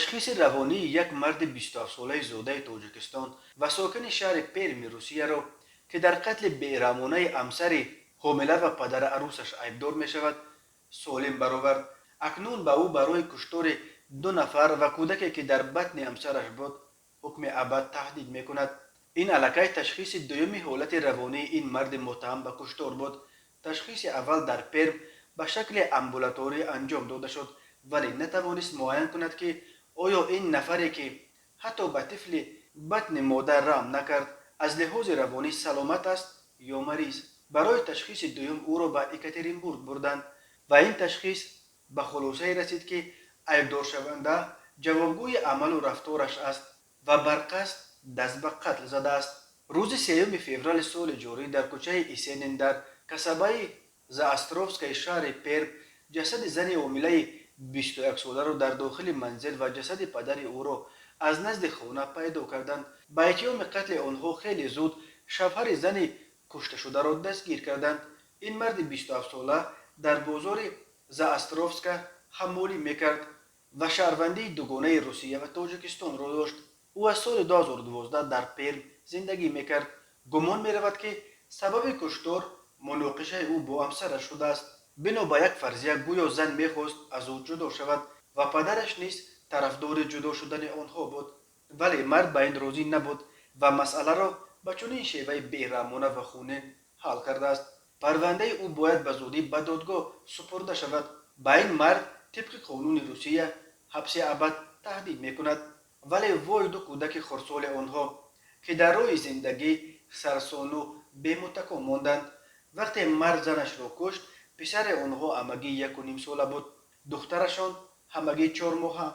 Ташхиси равонии як марди 27-солаи зодаи Тоҷикистон ва сокини шаҳри Перми Русияро, ки дар қатли бераҳмонаи ҳамсари ҳомила ва падари арӯсаш айбдор мешавад, солим баровард. Акнун ба ӯ барои куштори ду нафар ва кӯдаке, ки дар батни ҳамсараш буд, ҳукми абад таҳдид мекунад. Ин аллакай ташхиси дуюми ҳолати равонии ин марди муттаҳам ба куштор буд. Ташхиси аввал дар Перм ба шакли амбулаторӣ анҷом дода шуд, вале натавонист муайян кунад, ки оё ин нафаре, ки ҳатто ба тифли батни модар раҳм накард, аз лиҳози равонӣ саломат аст ё мариз. Барои ташхиси дуюм ӯро ба Екатеринбург бурданд ва ин ташхис ба хулосае расид, ки айбдоршаванда ҷавобгӯи амалу рафтораш аст ва барқасд даст ба қатл задааст. Рӯзи 3 феврали соли ҷорӣ дар кӯчаи Есенин дар касабаи Заостровскаи шаҳри Перм ҷасади зани ҳомилаи 21-соларо дар дохили манзил ва ҷасади падари ӯро аз назди хона пайдо карданд. Ба иттиҳоми қатли онҳо хеле зуд шавҳари зани кушташударо дастгир карданд. Ин марди 27-сола дар бозори Заостровска ҳаммолӣ мекард ва шаҳрвандии дугонаи Русия ва Тоҷикистонро дошт. Ӯ аз соли 2012 дар Перм зиндагӣ мекард. Гумон меравад, ки сабаби куштор муноқишаи ӯ бо ҳамсараш шудааст. Бино ба як фарзия, гӯё зан мехост аз ӯ ҷудо шавад ва падараш низ тарафдори ҷудо шудани онҳо буд, вале мард ба ин розӣ набуд ва масъаларо ба чунин шеваи бераҳмона ва хунин ҳал кардааст. Парвандаи ӯ бояд ба зудӣ ба додгоҳ супурда шавад. Ба ин мард тибқи қонуни Русия ҳабси абад таҳдид мекунад. Вале вой ду кӯдаки хурдсоли онҳо, ки дар роҳи зиндагӣ сарсону бемуттако монданд. Вақте мард занашро кушт, писари онҳо ҳамагӣ 1,5 сола буд, духтарашон ҳамагӣ 4 моҳа.